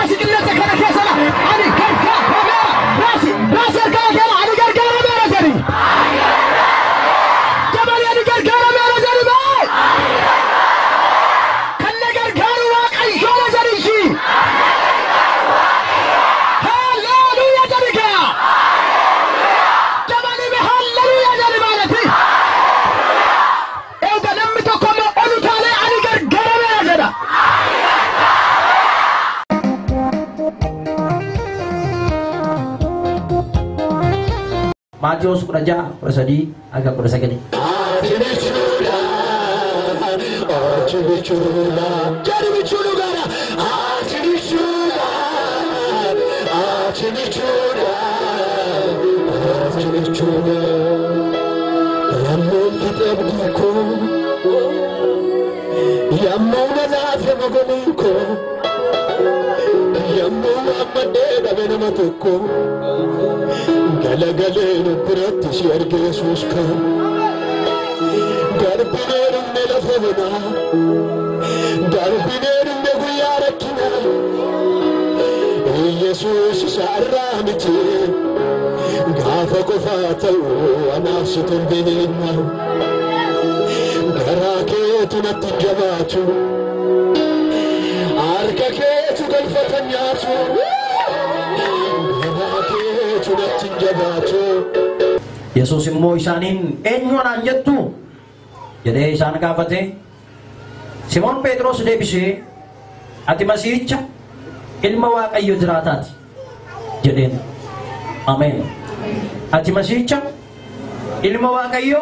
Raasi qilleensa kana keessa ani gargaarameera. Raasi raasi harka keessa ani gargaarameera jedhi. Dabali ani gargaarameera jedhi bee. Kan na gargaaru Waaqayyoodha jedhi ishii. Halleluuyaa jedhi gaa. Dabali mee halleluuyaa jedhi maalati. Eega namni tokko immoo ol utaalee ani gargaarameera jedha. Maatiyos 16, 13 hanga 19. Galagaleen biratti si arge Yesuus kan darbinee dhumne lafa bonaa darbinee dhumne guyyaa rakkinaa Yesuus isa irraa miti gaafa qofaa ta'u anaaf si tolbeenna garaa keetu natti jabaatu harka keetu galfata nyaatu. Yesuus immoo isaaniin eenyu anaan jettu jedhee isaan gaafate. Simoon Phexros deebisee ati Masiihicha ilma Waaqayyo jiraataati jedheen. Ameen. Ati Masiihicha ilma Waaqayyo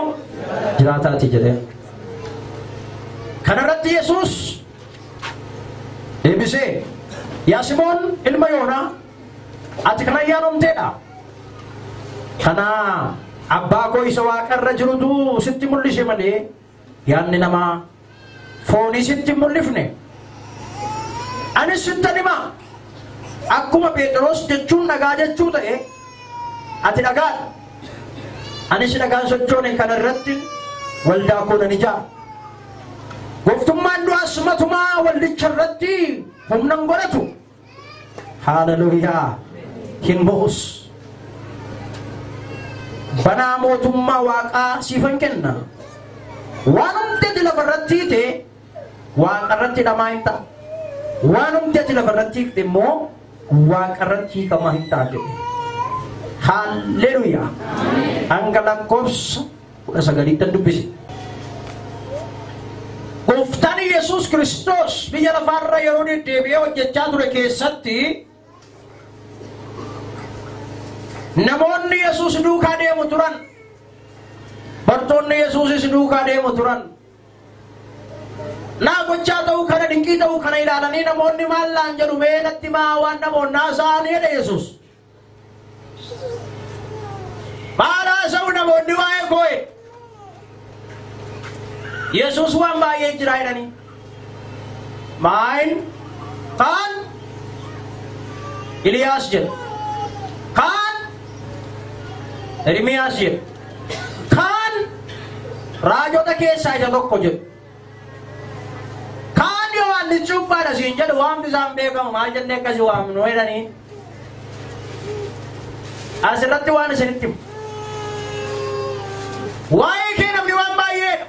jiraataati jedheen. Kanarratti Yesuus deebisee yaa Simoon ilma Yoonaa ati kan ayyaanomteedha. Kana abbaa koo isa waaqarra jirutu sitti mul'ise malee yaadni namaa foonii sitti hin mul'ifne. Anis sittan hima. Akkuma Phexros jechuun dhagaa jechuu ta'e ati dhagaadha. Anis dhagaan sochoone kana irratti waldaa koo nan ijaara. Gooftummaan du'aas matumaa waldicha irratti humna hin godhatu. Haaleluyyaa. Hin mo'us. Banaa mootummaa waaqaa siifan kenna. Waan hundi ati lafa irratti hiite waaqa irratti hidhamaa hin ta'a. Waan hundi ati lafa irratti hiikte immoo waaqa irratti hiikamaa hin ta'a jedhe. Haalleluuyaa. Hanga lakkoofsa 19 dubbise. Gooftaan Yesuus Kiristoos biyya lafaarra yeroo deddeebi'ee hojjechaa ture keessatti namoonni Yesuus duukaa deemu turan. Bartoonni Yesuusis duukaa deemu turan. Naa gochaa ta'uu kana dinqii ta'uu kana ilaalanii namoonni maal laan jedhu mee natti maa waan namoonni haasa'anii jedhe Yesuus. Maal haasa'u namoonni waa'ee koo'e? Yesuus waan baay'ee jira jedhanii. Maayin kaan Iliyaas jedhe. Kaan Ermiyaas jedhe. Kaan raajota keessaa isa tokko jedhu. Kaan Yohaannis cuuphaadha siin jedhu waamni isaan beekamu maal jennee akkasii waamnu jedhanii. Asirratti waan isinitti himu. Waa'ee kee namni waan baay'eedha.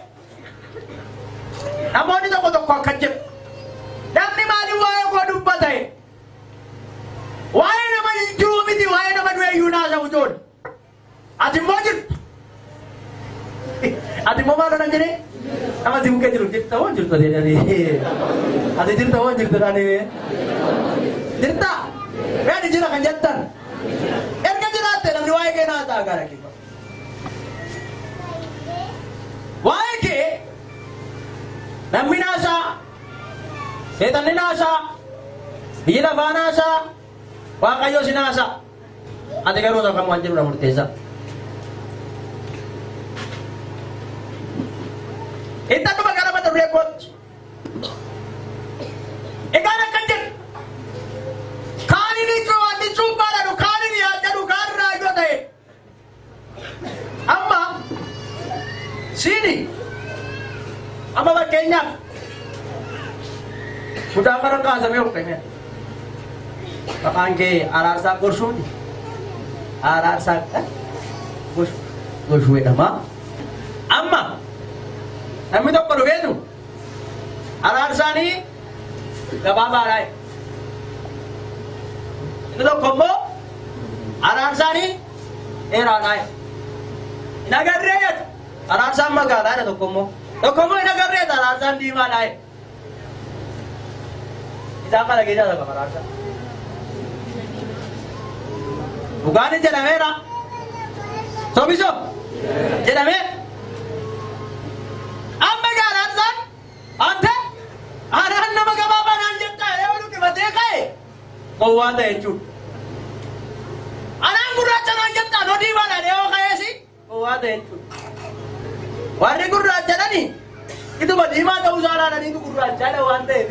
Namoonni tokko tokko akkas jedhu. Namni maaliif waa'ee koo dubbata? Waa'ee nama jiruu miti waa'ee nama du'e iyyuu naasa'u ijoollee. Ati immoo jirtu. Ati immoo maal onan jedhee? Nama si bukkee jiru jirta hoo jirta jedhanii. Ati jirta hoo jirta jedhanii. Jirta? Mee ani jira kan jettan. Erga jiraatte namni waa'ee kee naasa'a gara kee. Waa'ee kee namni naasa'a, seexanni naasa'a, biyyi lafaa naasa'a, Waaqayyo si naasa'a. Ati garuu tokko waan jirudha murteessaa. Inta dhuma gara mata duree kootti. Egaan akkan jedhu. Kaan inni cuuphaadha jedhu, kaan inni yaaddu, kaan raajoo ta'e. Amma siini amma fakkeenyaaf mucaan bara kaasamee ol ka'e. Maqaan kee Araarsaa Gorshuuti. Araarsaa Gorshuu jedhama. Amma namni tokko dhufeetu Araarsaanii gabaabaadha. Inni tokko immoo Araarsaanii dheeraadha. Hin agarree jedha. Araarsaan magaalaadha tokko immoo. Tokko immoo hin agarree jedha araarsaan diimaadha. Isaan kana keessaa tokko araarsaa. Dhugaan jedhameera. Sobiso jedhamee. Amma egaa araarsaan ante araan nama gabaabaa naan jettaa yoo dhukifatee ka'e gowwaa ta'e jechuudha. Anaan gurraacha naan jettaa noo diimaadhaan yoo ka'eesi gowwaa ta'e jechuudha. Warri gurraachadhani ituma diimaa ta'uu isaa ilaalaniitu gurraachaadha waan ta'eef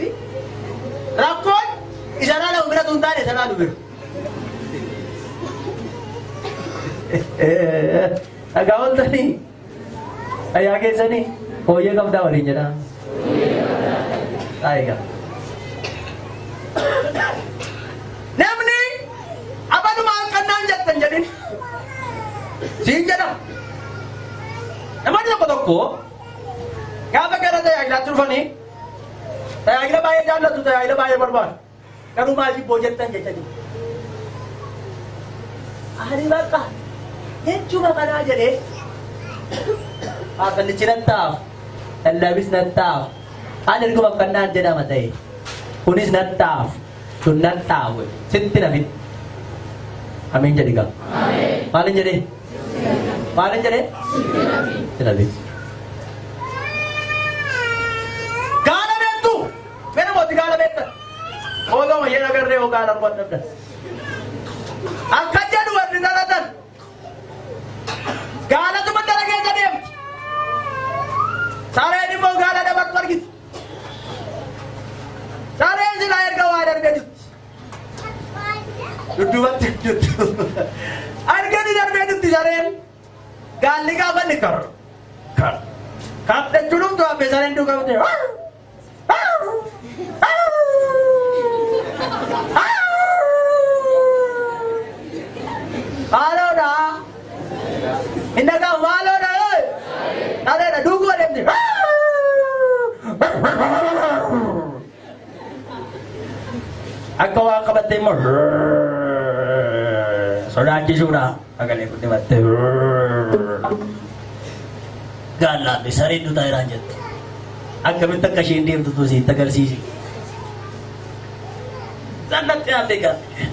rakkoon isa ilaalamu bira tun taane isa ilaalu bira. Dhagaa ooltanii ayyaa keessanii hooyyee qabdaa waliin jedhaa. Taayigaa. Namni abaluma kannaan jettan jedhin siin jedhama. Namoonni tokko tokko gaafa gara tajaajilaatti dhufanii tajaajila baay'ee jaallatu tajaajila baay'ee barbaadu. Garuu maal jibboo jettan jecha jiru. Ani bakka jechuma kanaa jedhee faarfannichi nan ta'aaf, lallabis nan ta'aaf, ani erguma kannaan jedhama ta'e kunis nan ta'aaf, sun nan ta'aaf sitti nafin. Amiin jedhi gaa. Maalin jedhee? Maalin jedhee? Sitti nafin. Gaala beektu! Mee namooti gaala beektan? Ooloo mayyee agarree hoo gaala arguu dhabdan. Akka jedhu warri dhalatan gaalatu mandara keessa deemti. Sareen immoo gaala dabartu argiti. Sareen silaa erga waa darbee jirti. Dudduubatti dudduuba. Argani darbee jirti sareen. Gaalli gaafa inni kar kar kar jechuun dhumtu hafe sareen duukaa bu'ee. Maaloodha. Hin dhaga'amu maaloodha. Sareedha duukuma deemti. Akka waan qabattee immoo sodaachisuudha. Sagalee guddifattee gaallaan sareen duutaa jiraan jette. Akkamitti akka isheen deemtu tu sitti agarsiisi. Sannatti hafee gaalle.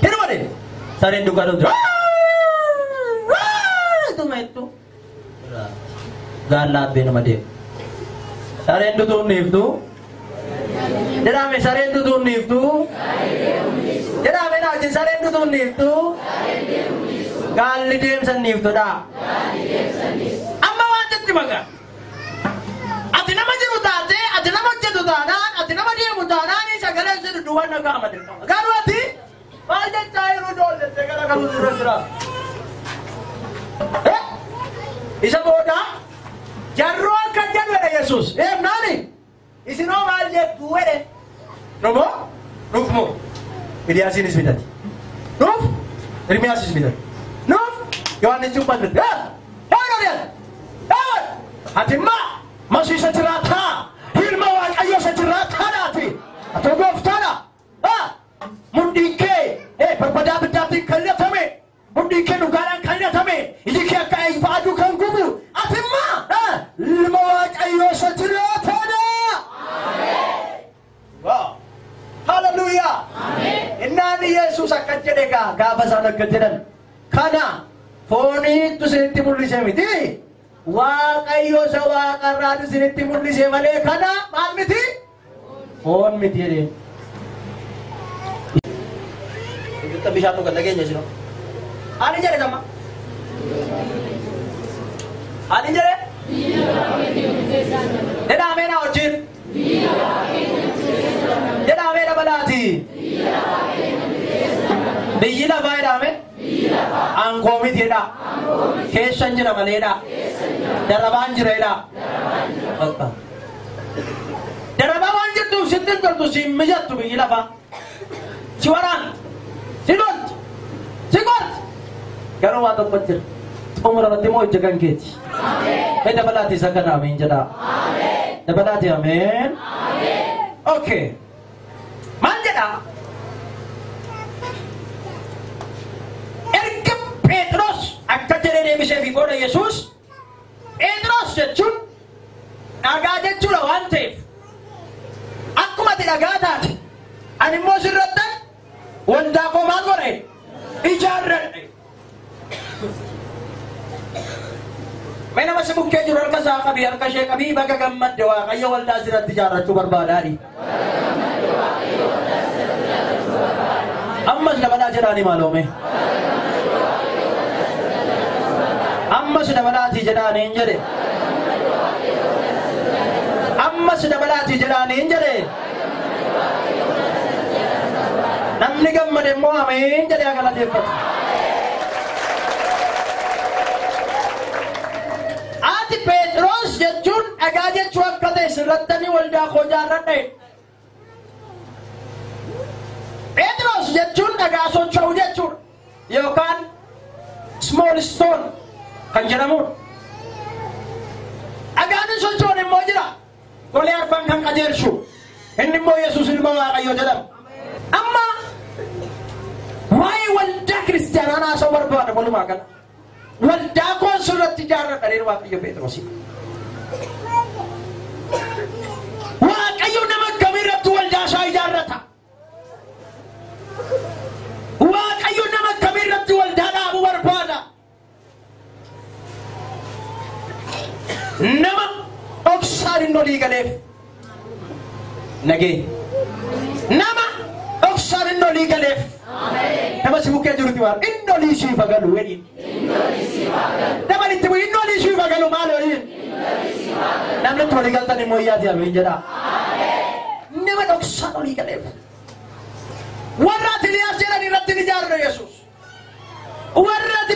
Hirma deemu. Sareen duukaa dhufte. Ituma ittu. Gaallaan nama deemu. Sareen dutuun dhiiftu. Jedhame sareen dutuun dhiiftu. Jedhame naa wajjin sareen dutuun dhiiftu. Gaalli deemsan dhiiftudha. Amma waan jetti maqaa. Ati nama jiru taatee, ati nama hojjetu taanaan, ati nama deemu taanaan sagaleen si dudduuban dhaga'ama dirqama. Garuu ati maal jechaa yeroo doollettee gara galuu dura jira. Isa booda jarroo akka jedhu jedhe Yesuus. Eemnaani isinoo maal jettu jedhe. Numoo nuuf moo Eliyaasiinis bitati. Nuuf Ermiyaasis bitati. Nuuf Yohaannis cuuphaan bitati. Haa! Ati immoo masiisa jiraataa ilma Waaqayyoo isa jiraataadhaati. Ati gooftaadha. Mudhiin kee barbadaa abiddaatiin kan hidhatame, mudhiin kee dhugaadhaan kan hidhatame, iji kee akka ifa aduu kan gubu, ati immoo ilma Waaqayyoo isa jiraataadha. Haleluuyaa. Innaan Yesuus akka jedhe gaafa isaan akka jedhan kana fooniitu isinitti mul'ise miti. Waaqayyo isa waaqarraatu isinitti mul'ise malee kana maal miti? Foon miti jedheen. Ibitta bishaan dhugan dhageenya isinoo. Ani jedhe tamma. Ani jedhe? Jedhaa mee naa wajjin. Jedhaa mee dabalaati. Biyyi lafaa jedhame? Aangoo miti jedha. Keessan jira maleedha. Darabaan jira jedha. Darabaa waan jirtuuf sitti hin toltu siin mijattu biyyi lafaa. Si waraana. Si lolti. Si qorti. Garuu waa tokko jira. Xumura irratti immoo ija kan keeti. Mee dabalaati isa kana ameen jedhaa. Dabalaati ameen. Okay. Maal jedhaa? Erga Phexros akka jedhee deebisee fi booda Yesuus Phexros jechuun dhagaa jechuudha waan ta'eef akkuma ati dhagaa taate ani immoo sirrattan waldaa koo maal godhe ijaarradhe. Mee nama si bukkee jiru harka isaa qabii harka ishee qabii baga gammadde Waaqayyo waldaa sirratti ijaarrachuu barbaadaadhi. Ammas dabalaa jedhaani maaloome. Ammas dabalaatii jedhaani hin jedhe. Ammas dabalaatii jedhaani hin jedhe. Namni gammade immoo ameen jedhee haa galateeffatu. Ati Phexros jechuun dhagaa jechuu akka ta'e sirrattanii waldaa koo ijaarradhe. Phexros jechuun dhagaa socho'u jechuudha. Yookaan small stone kan jedhamudha. Dhagaan hin sochoone immoo jira. Golee arfan kan qajeelchu. Inni immoo Yesuus ilma Waaqayyoo jedhama. Amma waa'ee waldaa kiristaanaa haasa'uu barbaada walumaa gala. Waldaa koo sirratti ijaarradha jedhee Waaqayyo Phexrosi. Waaqayyo nama akkamii irratti waldaa isaa ijaarrata? Waaqayyo nama akkamii irratti waldaa dhaabuu barbaada? Nama dhoksaan hin olii galeef. Nagee. Nama dhoksaan hin olii galeef. Nama si bukkee jirutti waan inni olii siif galu jedhiin. Nama itti bu'u inni olii siif galu maal jedhiin? Namni itti walii galtan immoo iyyaati ameen jedhaa. Nama dhoksaan olii galeef. Warra ati Eliyaas jedhan irratti ni ijaarre Yesuus. Warra ati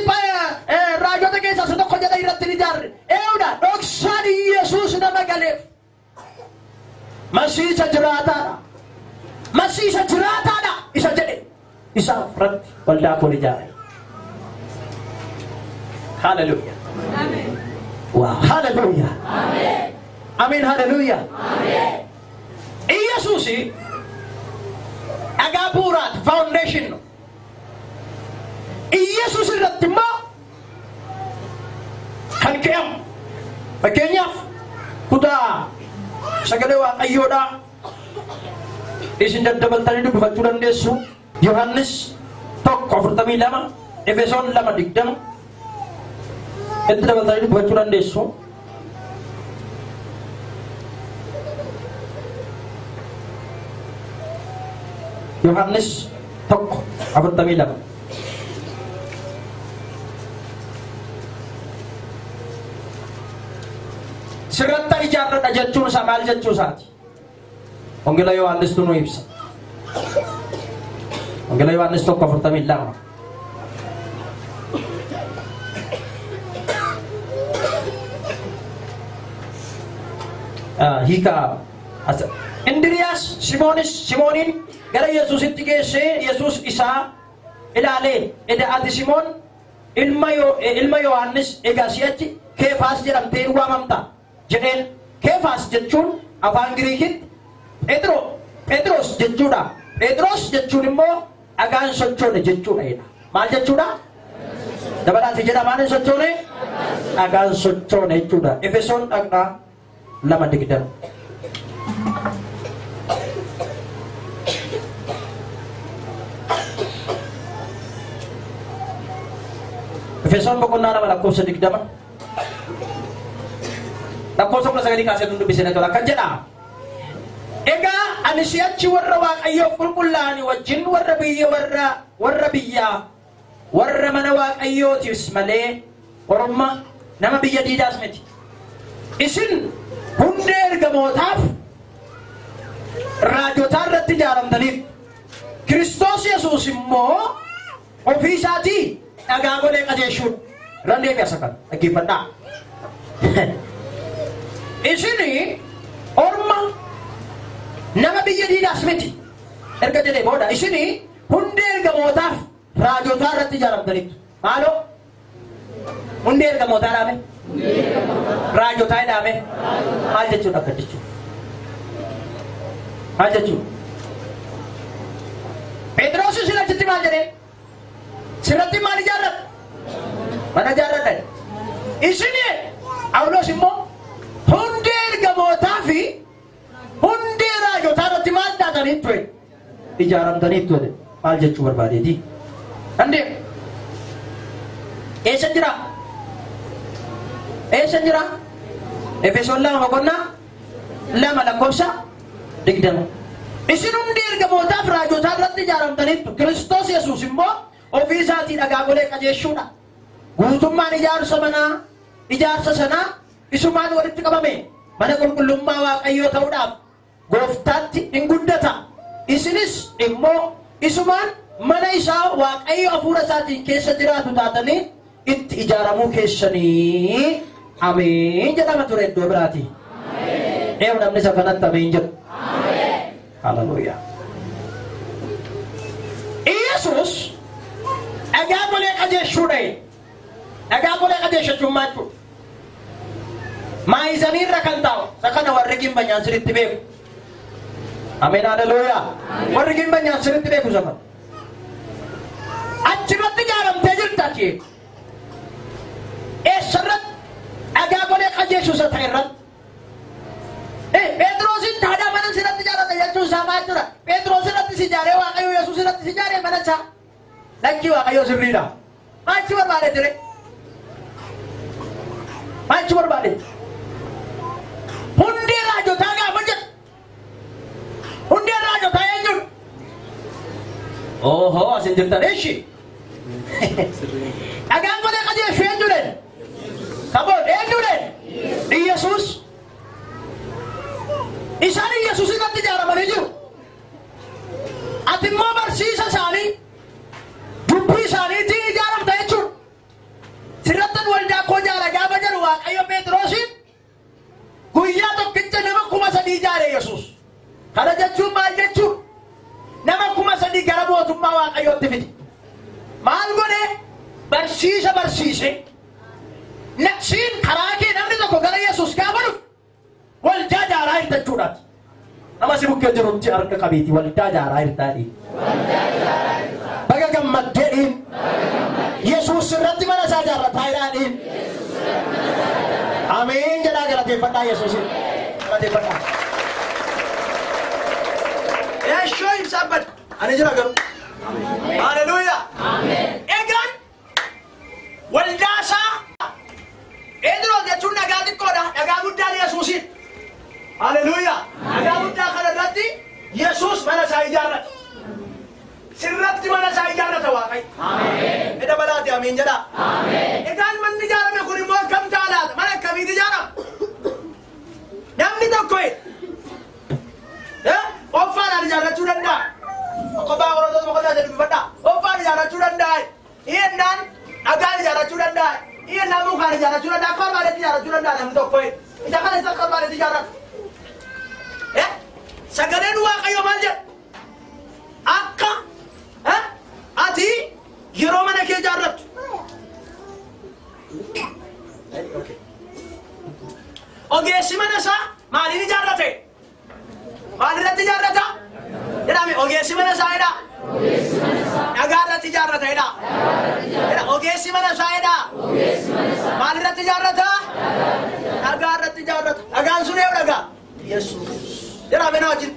raajota keessaa isa tokko jedhan irratti ni ijaarre. Eewudha dhoksaan Yesuus nama galeef. Masiisa jiraataadha. Masiisa jiraataadha isa jedhe. Isaaf irratti waldaa koo ijaare. Hallelujah. Amen. Wow. Hallelujah. Amen. Amen. Hallelujah. Amen. Yesuus dhagaa bu'uuraati foundation. Yesuus irratti immoo kan ka'amu. Fakkeenyaaf kutaa sagalee Waaqayyoodhaa isin daddabaltanii dubbifachuu dandeessu. Yohaannis 1:42, Efesoon 2:20 itti dabaltanii dubbifachuu dandeessu. Yohaannis 1:42. Sirratti ijaarradha jechuun isaa maal jechuu isaati? Wangeela Yohaannis nu ibsa. Wangeela Yohaannis 1:42. Hiika Indiriyaas Simoonis Simooniin gara Yesuusitti geessee Yesuus isaa ilaalee eda ati Simoon ilma Yohaannis egaa si'achi Keefaas jedhamtee hin waamamta jedheen. Keefaas jechuun afaan Giriikitti Phexros jechuudha. Phexros jechuun immoo dhagaan sochoone jechuudha jedha. Maal jechuudha? Dabalaati jedha maal hin sochoone? Dhagaan sochoone jechuudha. Efesoon dhaqnaa 2:20. Efesoon boqonnaa 2 lakkoofsa 20. Lakkoofsa 19 kaasee dubbisee tola kan jedha. Egaa ani si'achi warra Waaqayyoof qulqullaa'anii wajjin warra biyya warra biyyaa warra mana Waaqayyootiis malee orma nama biyya diidaas miti. Isin hundee ergamootaaf raajotaa irratti ijaaramtaniif Kiristoos Yesuus immoo ofii isaatii dhagaa golee qajeeshuun irra deebi'a isa kana dhaggeeffadhaa. Isin orma nama biyya diidaas miti erga jedhee booda isin Hundee ergamootaaf raajotaa irratti ijaaramtaniittu. Maaloo? Hundee ergamootaa dhaame? Raajotaa dhaame? Maal jechuudha akka jechuudha? Maal jechuudha? Phexros isin achitti maal jedhee? Sirratti maal ijaarrata? Mana ijaarradha. Isin Phaawulos immoo hundee ergamootaa fi hundee raajotaa irratti maal taataniittu? Ijaaramtaniittu. Maal jechuu barbaadeeti? Dandee eessa jira? Eessa jira? Efesoon 2:2-20. Isin hundee ergamootaa fi raajotaa irratti ijaaramtaniittu. Kiristoos Yesuus immoo ofii isaatii dhagaa golee qajeeshuudha. Guutummaan ijaarsa manaa ijaarsa sanaa isumaan walitti qabame mana qulqullummaa Waaqayyoo ta'uudhaaf gooftaatti hin guddata. Isinis immoo isumaan mana isaa Waaqayyo hafuura isaatiin keessa jiraatu taatanii itti ijaaramuu keessanii. Ameen jedhama ture iddoo biraati. Ameen. Namni isa kanatti ameen jedhu. Ameen. Haleluuyaa. Iyesuus dhagaa golee qajeeshuudha. Dhagaa golee qajeeshachuun maal jechuudha? Maayizaniirra kan taa'u isa kana warri gimbanyaan sirriitti beeku. Ameen haleluuyaa. Warri gimbanyaan sirriitti beeku isa kana. Achirratti ijaaramtee jirta ati. Eessarratti dhagaa golee qajeeshu isa ta'e irratti. Phexrosin taadhaa mana sirratti ijaarrata jechuun isaa maal jechuudha? Phexros irratti si ijaaree Waaqayyo Yesuus irratti si ijaaree mana isaa. Lakkii Waaqayyo sirriidha. Maalchi barbaade ture? Maalchi barbaade? Hundee raajotaa gaafa jedhu. Hundee raajotaa eenyudha? Ohoo asin jirtan eeshi. Dhagaan golee qajeeshu eenyudha? Kaboon eenyudha? Iyesuus. Isaan Iyesuus irratti ijaaramanii jiru. Ati immoo barsiisa isaanii dubbii isaaniitiin ijaaramta jechuudha. Sirrattan waldaa koo ijaara gaafa jedhu Waaqayyo Phexrosiin guyyaa tokkicha nama 3,000 ijaare Yesuus. Kana jechuun maal jechuudha? Nama 3,000 gara mootummaa Waaqayyootti fide. Maal godhe? Barsiisa barsiise. Naqsiin karaa kee namni tokko gara Yesuus gaafa dhufu waldaa ijaaraa jirta jechuudhaati. Nama si bukkee jirutti harka qabiiti waldaa ijaaraa jirtaadhi. Baga gammaddeedhiin. Yesuus irratti mana isaa ijaarrataa jiraadhiin. Ameen jedhaa galateeffadhaa Yesuusin. Galateeffadhaa. Eeshoo ibsaan bada. Ani jira garuu. Haleluuyaa. Egaan waldaa isaa Phexros jechuun dhagaa xiqqoodha. Dhagaa guddaan Yesuusin. Haleluuyaa. Dhagaa guddaa kana irratti Yesuus mana isaa ijaarrata. Sirratti mana isaa ijaarrata Waaqayyo. Ameen. Eda balaati ameen jedhaa. Ameen. Egaan manni ijaarame kun immoo akkam ta'a laata? Mana akkamiitu ijaarama? Namni tokko qofaan ijaarrachuu danda'a. Qofaa Qorontos boqonnaa 3 dubbifadhaa. Qofaan ijaarrachuu danda'a. Iyennaan dhagaan ijaarrachuu danda'a. Iyennaan mukaan ijaarrachuu danda'a. Akka barbaadetti ijaarrachuu danda'a namni tokko. Isa kana isa akka barbaadetti ijaarrata. Sagaleen Waaqayyoo maal jedha? Akka ati yeroo mana kee ijaarrattu. Ogeessi mana isaa maaliin ijaarrate? Maalirratti ijaarrata? Jedhame ogeessi mana isaa jedha. Dhagaa irratti ijaarrata jedha. Ogeessi mana isaa jedha. Maalirratti ijaarrata? Dhagaa irratti ijaarrata. Dhagaan sun eenyu dhagaa? Yesuus. Jedhame na wajjin.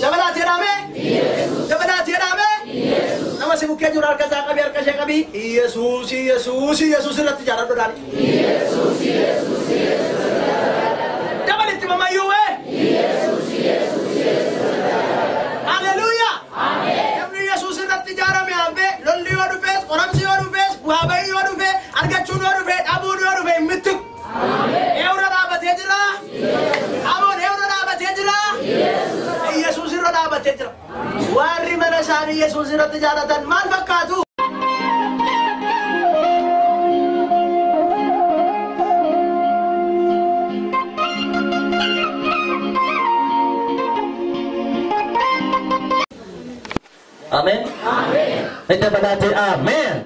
Dabalaati jedhame? Dabalaati jedhame? Nama si bukkee jiru harka isaa qabii harka ishee qabii. Yesuus Yesuus Yesuus irratti ijaarradhu dhaani. Yesuus Yesuus Yesuus. Dabalitti mamayyuu wee. Yesuus Yesuus Yesuus. Haleluuyaa. Namni Yesuus irratti ijaarame hafee lolli yoo dhufees qoramsi yoo dhufees bu'aa bayii yoo dhufe argachuun yoo dhufe dhabuun yoo dhufe hin mittu. Eewra dhaabatee jira. Aboon eewra dhaabatee jira. Yesuus irra dhaabatee jira. Warri mana isaanii Yesuus irratti ijaarratan maal fakkaatu? Ameen. Itti balaatee ameen.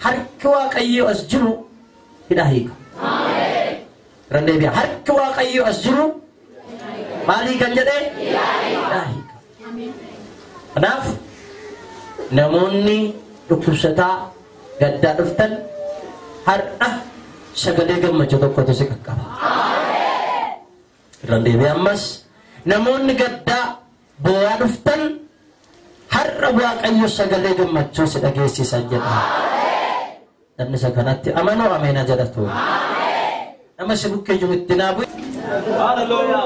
Harki Waaqayyoo as jiru hidhaa hiika. Irra deebi'a. Harki Waaqayyoo as jiru maalii kan jedhee? Hidhaa hiika. Kanaaf namoonni dhukkubsataa gaddaa dhuftan har'a sagalee gammachuu tokkotu si qaqqaba. Irra deebi'a ammas namoonni gaddaa boo'aa dhuftan har'a Waaqayyo sagalee gammachuu si dhageessisan jedha. Namni isa kanatti amanuu ameena jedhatu. Nama si bukkee jiru itti naabu. Hallelujah.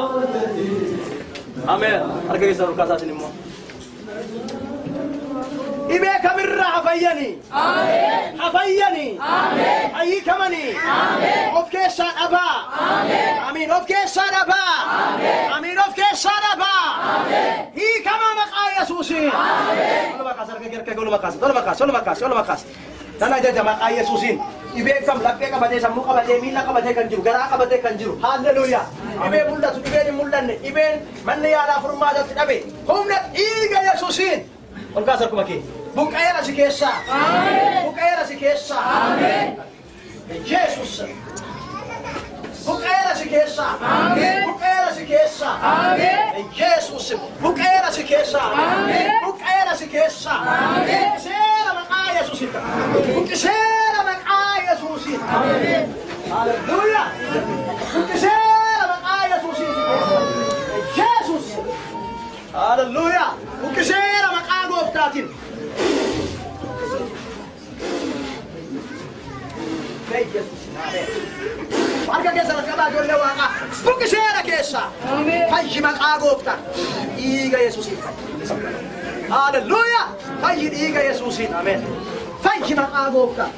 Amen. Harka keessan ol kaasaatiin immoo. Dhibee kamirraa hafayyanii. Hafayyanii. Hayyikamanii. Of keessaa dhabaa. Amiin. Of keessaa dhabaa. Amiin. Of keessaa dhabaa. Hiikamaa maqaa Yesuusiin. Oluma kaasa harka kee oluma kaasa oluma kaasa oluma kaasa oluma kaasa. Nan ajaja maqaa Yesuusiin. Dhibee kam laphee qabatee sammuu qabatee miila qabatee kan jiru garaa qabatee kan jiru. Hallelujah. Dhibee mul'atu dhibeen hin mul'anne dhibeen manni yaalaa furmaatatti dhabe humna dhiiga Yesuusiin. Ol kaasa harkuma kee. Buqqa'eera si keessaa. Buqqa'eera si keessaa. Yesuus. Buqqa'eera si keessaa. Buqqa'eera si keessaa. Yesuus. Buqqa'eera si keessaa. Buqqa'eera si keessaa. Buqqiseera maqaa Yesuusiin. Buqqiseera maqaa Yesuusiin. Hallelujah. Buqqiseera maqaa Yesuusiin. Yesuus. Hallelujah. Buqqiseera maqaa gooftaatiin. Harka keessa qabaa ijoollee waaqaa. Buqqiseera keessaa. Fayyi maqaa gooftaa. Dhiiga Yesuusiin fayyi. Hallelujah. Fayyi dhiiga Yesuusiin. Ameen. Fayyi maqaa gooftaa.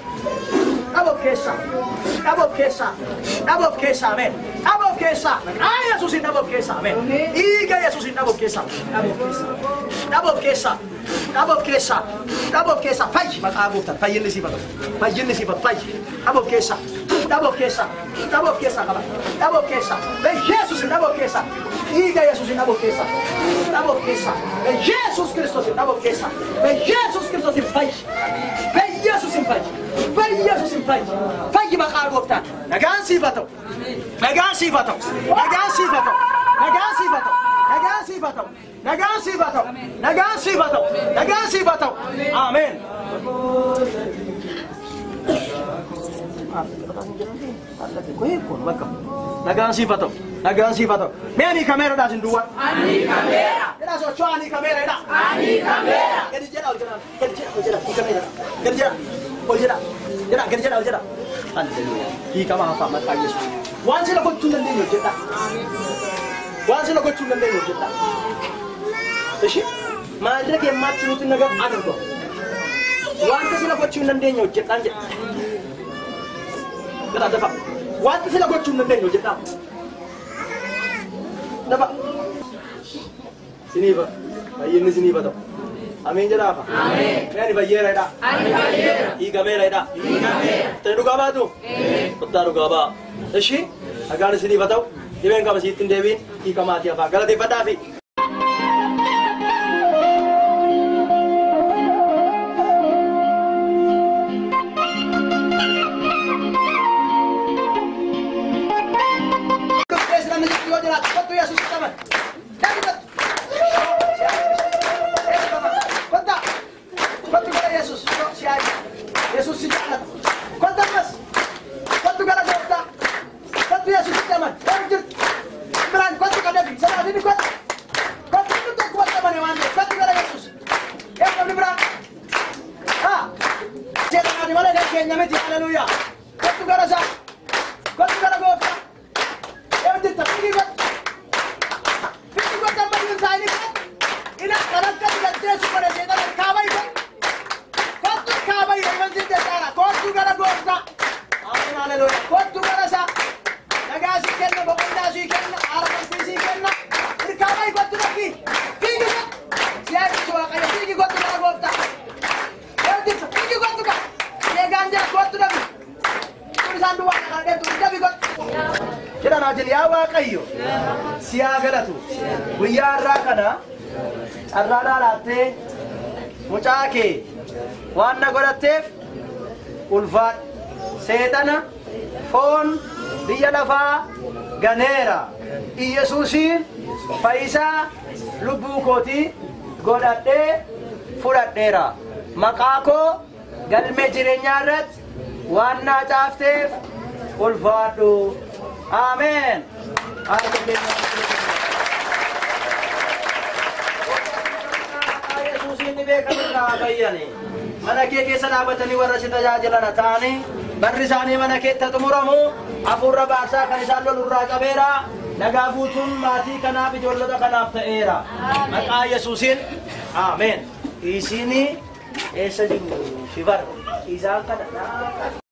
Dhaboof keessaa. Dhaboof keessaa. Dhaboof keessaa. Ameen. Dhaboof keessaa. Maqaa Yesuusiin dhaboof keessaa. Ameen. Dhiiga Yesuusiin dhaboof keessaa. Dhaboof keessaa. Dhaboof keessaa. Dhaboof keessaa. Dhaboof keessaa. Fayyi maqaa gooftaa. Fayyinni siif haa ta'u. Fayyinni siif haa ta'u. Fayyi. Dhaboof keessaa. Dhaboof keessaa. Dhaboof keessaa qaba. Dhaboof keessaa. Yesuusiin dhaboof keessaa. Dhiiga Yesuusiin dhaboof keessaa. Dhaboof keessaa. Yesuus Kiristoosiin dhaboof keessaa. Yesuus Kiristoosiin fayyi. Yesuusiin fayyi. Yesuusiin fayyi. Fayyi maqaa gooftaa. Nagaan siif haa ta'u. Nagaan siif haa ta'u. Nagaan siif haa ta'u. Nagaan siif haa ta'u. Nagaan siif haa ta'u. Nagaan siif haa ta'u. Nagaan siif haa ta'u. Nagaan siif haa ta'u. Ameen. Nagaan siif haa ta'u. Nagaan siif haa ta'u. Mee ani kameeraadhaas hin duwwaa. Ani kameera. Jedhaa socho'aa ani kameera jedhaa. Ani kameera. Gadi jedhaa ol jedhaa. Gadi jedhaa ol jedhaa. Hiikameera. Gadi jedhaa ol jedhaa. Jedhaa gadi jedhaa ol jedhaa. Hallelujah. Hiikamaa hafaa maqaa Yesuus. Waan sila gochuu hin dandeenye hojjedhaa. Waan sila gochuu hin dandeenye hojjedhaa. Ishi ማድረግ የማትችሉትን ነገር አድርጎ ዋንተ ስለ gochuu hin dandeenye hojjedhaan jedha. Jedhaa dafa. Wanta sila gochuu hin dandeenye hojjedhaa. Dafa. Siniifa. Fayyinni siniifa ta'u. Ameen jedhaa afa. Ameen. Mee ani fayyeera jedhaa. Ani fayyeera. Hiikameera jedhaa. Hiikameera. Tani dhugaa baatu? Kottaa dhugaa ba'a. Ishi nagaan isiniifa ta'u. Dhibeen qaba siitti hin deebiin hiikamaatii afaa. Galateeffadhaafi. Carraa naa laattee mucaa kee waan na godhatteef ulfaadhu. Seexana foon biyya lafaa ganeera. Iyyasuusiin fayyisaa lubbuu kootii godhadhee fudhadheera. Maqaa koo galmee jireenyaa irratti waan naa caafteef ulfaadhu. Ameen. Harka keenya. Yesuusiin ni beekamirraa fayyani. Mana kee keessa dhaabatanii warra si tajaajilan ta'anii barri isaanii mana keetti xumuramu hafuurra baarsaa kan isaan lolurraa qabeera. Nagaa guutuun maatii kanaaf ijoollota kanaaf ta'eera. Maqaa Yesuusiin ameen. Isinii eessa jiru shifar isaan kana.